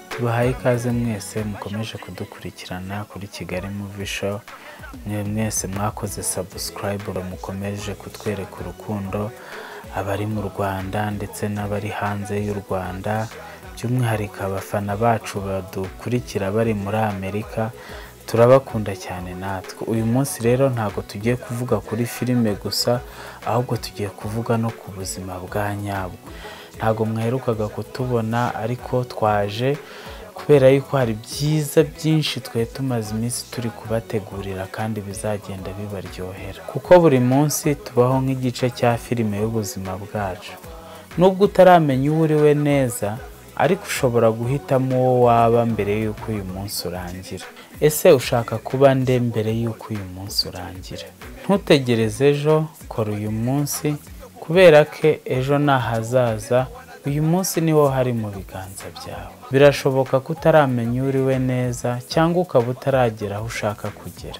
Tubahaye ikaze mwese mukomeje kudukurikirana kuri Kigali Movie Show. Mwe mwese mwakoze subscribe, mukomeje kutwereka urukundo, abari mu Rwanda ndetse n'abari hanze y'u Rwanda, by'umwihariko abafana bacu badukurikira bari muri Amerika, turabakunda cyane natwe. Uyu munsi rero ntabwo tugiye kuvuga kuri filime gusa, ahubwo tugiye kuvuga no ku buzima bwa nyabwo. Ntabwo mwaherukaga kutubona, ariko twaje kubera yuko hari byiza byinshi twe tumaze iminsi turi kubategurira kandi bizagenda bibaryohera, kuko buri munsi tubaho nk'igice cya filime y'ubuzima bwacu. Nubwo utaramenya uwo uri we neza, ariko ushobora guhitamo uwo waba mbere y'uko uyu munsi urangira. Ese ushaka kuba nde mbere y'uko uyu munsi urangira? Ntutegereze ejo, kora uyu munsi, kubera ko ejo ni ahazaza, uyu munsi niwo hari mu biganza byawe. Birashoboka ko utaramenya uwo uri we neza, cyangwa ukaba utaragera aho ushaka kugera,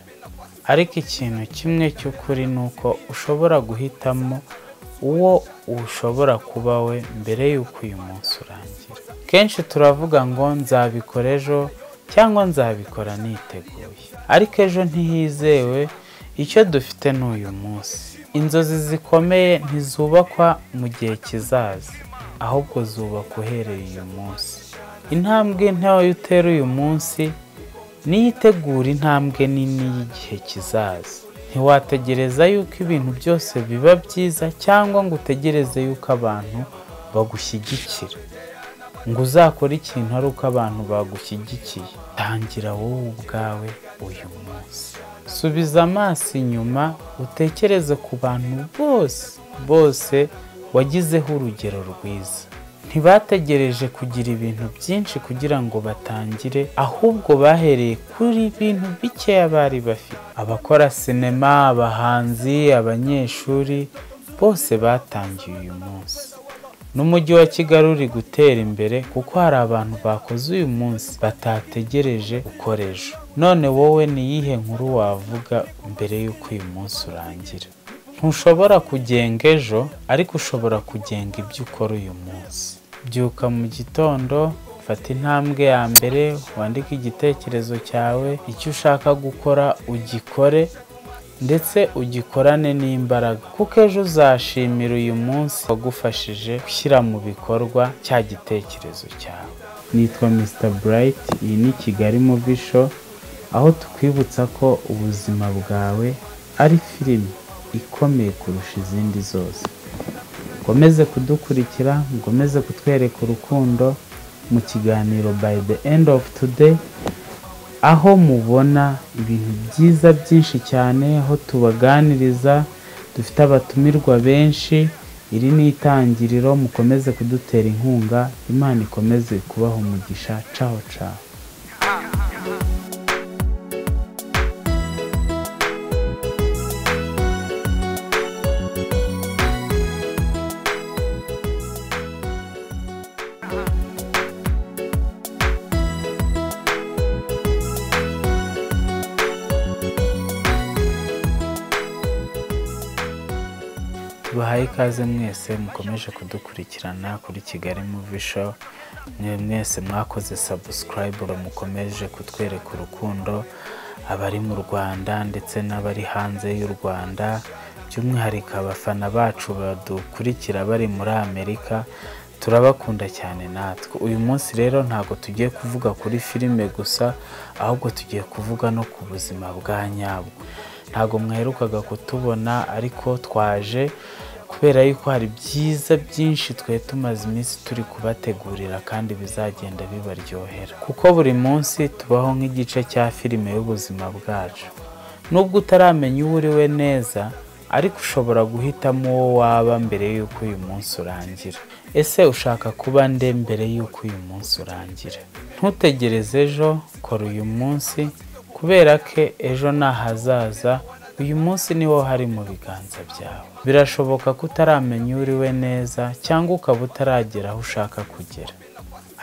ariko ikintu kimwe cy'ukuri ni uko ushobora guhitamo uwo ushobora kuba we mbere y'uko uyu munsi urangira. Kenshi turavuga ngo nzabikora ejo cyangwa nzabikora niteguye, ariko ejo ntihizewe. Icyo dufite ni uyu munsi. Inzozi zikomeye ntizubakwa mu gihe kizaza, ahubwo zubakwa uhereye uyu munsi. Intambwe ntoya utera uyu munsi niyo itegura intambwe nini y'igihe kizaza. Ntiwategereza yuko ibintu byose biba byiza, cyangwa ngo utegereze yuko abantu bagushyigikira, ngo uzakore ikintu ari uko abantu bagushyigikiye. Tangira wowe ubwawe uyu munsi. Subiza amaso inyuma, utekereze ku bantu bose bose wagizeho urugero rwiza. Ntibategereje kugira ibintu byinshi kugira ngo batangire, ahubwo bahereye kuri bintu bikeya bari bafite. Abakora sinema, abahanzi, abanyeshuri, bose batangiye uyu munsi. N'umujyi wa Kigali uri gutera imbere kuko hari abantu bakoze uyu munsi batategereje gukora ejo. None wowe ni iyihe nkuru wavuga mbere y'uko uyu munsi urangira? Ntushobora kugenga ejo, ariko ushobora kugenga ibyo ukora uyu munsi. Byuka mu gitondo, fata intambwe ya mbere, wandike igitekerezo cyawe, icyo ushaka gukora ugikore, ndetse ugikorane n'imbaraga, kuko ejo uzashimira uyu munsi wagufashije gushyira mu bikorwa cya gitekerezo cyawe. Nitwa Mr Bright, iyi ni Kigali Movie Show, aho tukwibutsa ko ubuzima bwawe ari filime ikomeye kurusha izindi zose. Mukomeze kudukurikira, mukomeze kutwereka urukundo mu kiganiro By the End of Today, aho mubona ibintu byiza byinshi cyane, aho tubaganiriza, dufite abatumirwa benshi. Iri ni itangiriro, mukomeze kudutera inkunga, Imana ikomeze kubaha umugisha. Ciao ciao. Tubahaye ikaze mwese mukomeje kudukurikirana kuri Kigali Movie Show. Mwe mwese mwakoze subscribe, mukomeje kutwereka urukundo, abari mu Rwanda ndetse n'abari hanze y'u Rwanda, by'umwihariko abafana bacu badukurikira bari muri Amerika, turabakunda cyane natwe. Uyu munsi rero ntabwo tugiye kuvuga kuri filime gusa, ahubwo tugiye kuvuga no ku buzima bwa nyabwo. Ntabwo mwaherukaga kutubona, ariko twaje kubera yuko hari byiza byinshi twe tumaze iminsi turi kubategurira kandi bizagenda bibaryohera, kuko buri munsi tubaho nk'igice cya filime y'ubuzima bwacu. Nubwo utaramenya uwo uri we neza, ariko ushobora guhitamo uwo waba mbere y'uko uyu munsi urangira. Ese ushaka kuba nde mbere y'uko uyu munsi urangira? Ntutegereze ejo, kora uyu munsi, kubera ko ejo ni ahazaza, uyu munsi niwo hari mu biganza byawe. Birashoboka ko utaramenya uwo uri we neza, cyangwa ukaba utaragera aho ushaka kugera,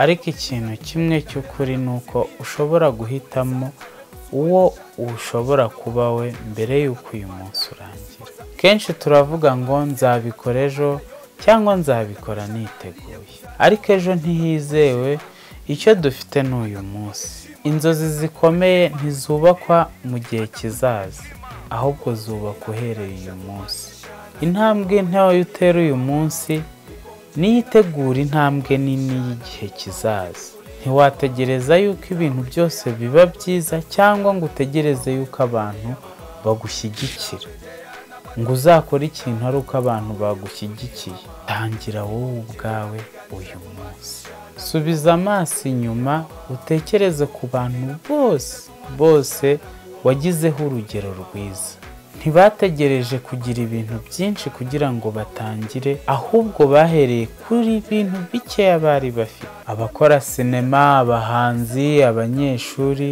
ariko ikintu kimwe cy'ukuri ni uko ushobora guhitamo uwo ushobora kuba we mbere y'uko uyu munsi urangira. Kenshi turavuga ngo nzabikora ejo cyangwa nzabikora niteguye, ariko ejo ntihizewe. Icyo dufite ni uyu munsi. Inzozi zikomeye ntizubakwa mu gihe kizaza, ahubwo zubakwa uhereye uyu munsi. Intambwe ntoya utera uyu munsi niyo itegura intambwe nini y'igihe kizaza. Ntiwategereza yuko ibintu byose biba byiza cyangwa ngo utegereze yuko abantu bagushyigikira, ngo uzakore ikintu ari uko abantu bagushyigikiye. Tangira wowe ubwawe uyu munsi. Subiza amaso inyuma utekereze ku bantu bose wagizeho urugero rwiza. Ntibategereje kugira ibintu byinshi kugira ngo batangire, ahubwo bahereye kuri ibintu bikeya bari bafite. Abakora sinema, abahanzi, abanyeshuri,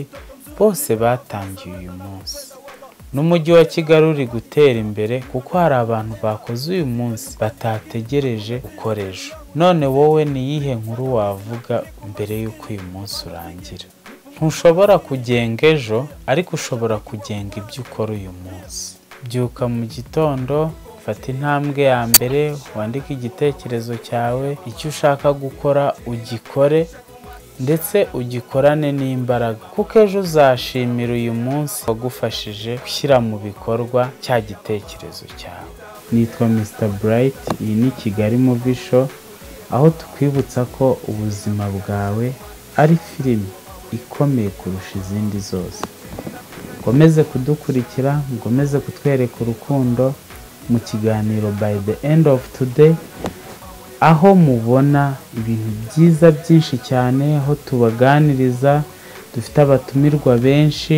bose batangiye uyu munsi. N'umujyi wa Kigali uri gutera imbere kuko hari abantu bakoze uyu munsi batategereje gukora ejo. None wowe ni iyihe nkuru wavuga mbere y'uko uyu munsi urangira? Ntushobora kugenga ejo, ariko ushobora kugenga ibyo ukora uyu munsi. Byuka mu gitondo, fata intambwe ya mbere, wandike igitekerezo cyawe, icyo ushaka gukora ugikore, ndetse ugikorane n'imbaraga, kuko ejo uzashimira uyu munsi wagufashije gushyira mu bikorwa cya gitekerezo cyawe. Nitwa Mr Bright, iyi ni Kigali Movie Show, aho tukwibutsa ko ubuzima bwawe ari filime ikomeye kurusha izindi zose. Mukomeze kudukurikira, mukomeze kutwereka urukundo mu kiganiro By the End of Today, aho mubona ibintu byiza byinshi cyane, aho tubaganiriza, dufite abatumirwa benshi.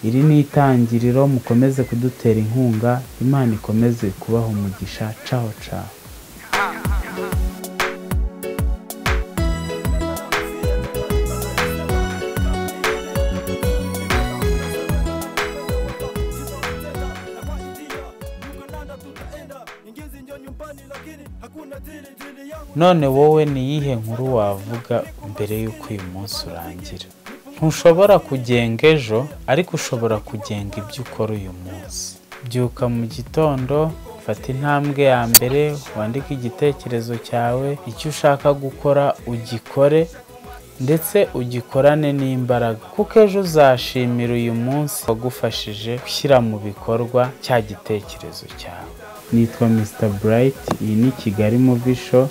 Iri ni itangiriro, mukomeze kudutera inkunga. Imana ikomeze kubaha umugisha. Ciao ciao. None wowe ni iyihe nkuru wavuga mbere y'uko uyu munsi urangira? Ntushobora kugenga ejo, ariko ushobora kugenga ibyo ukora uyu munsi. Byuka mu gitondo, fata intambwe ya mbere, wandike igitekerezo cyawe, icyo ushaka gukora ugikore, ndetse ugikorane n'imbaraga, kuko ejo uzashimira uyu munsi wagufashije gushyira mu bikorwa cya gitekerezo cyawe. Nitwa Mr Bright, iyi ni Kigali Movie Show,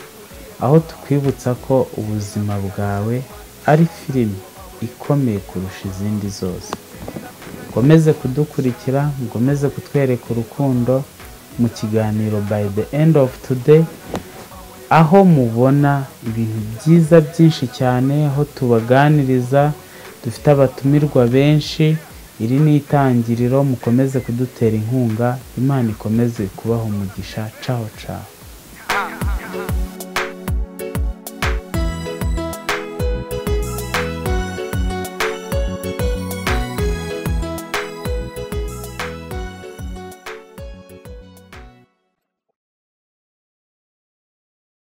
aho tukwibutsa ko ubuzima bwawe ari filime ikomeye kurusha izindi zose. Mukomeze kudukurikira, mukomeze kutwereka urukundo mu kiganiro By the End of Today, aho mubona ibintu byiza byinshi cyane, aho tubaganiriza, dufite abatumirwa benshi. Iri ni itangiriro, mukomeze kudutera inkunga. Imana ikomeze kubaha umugisha. Ciao ciao.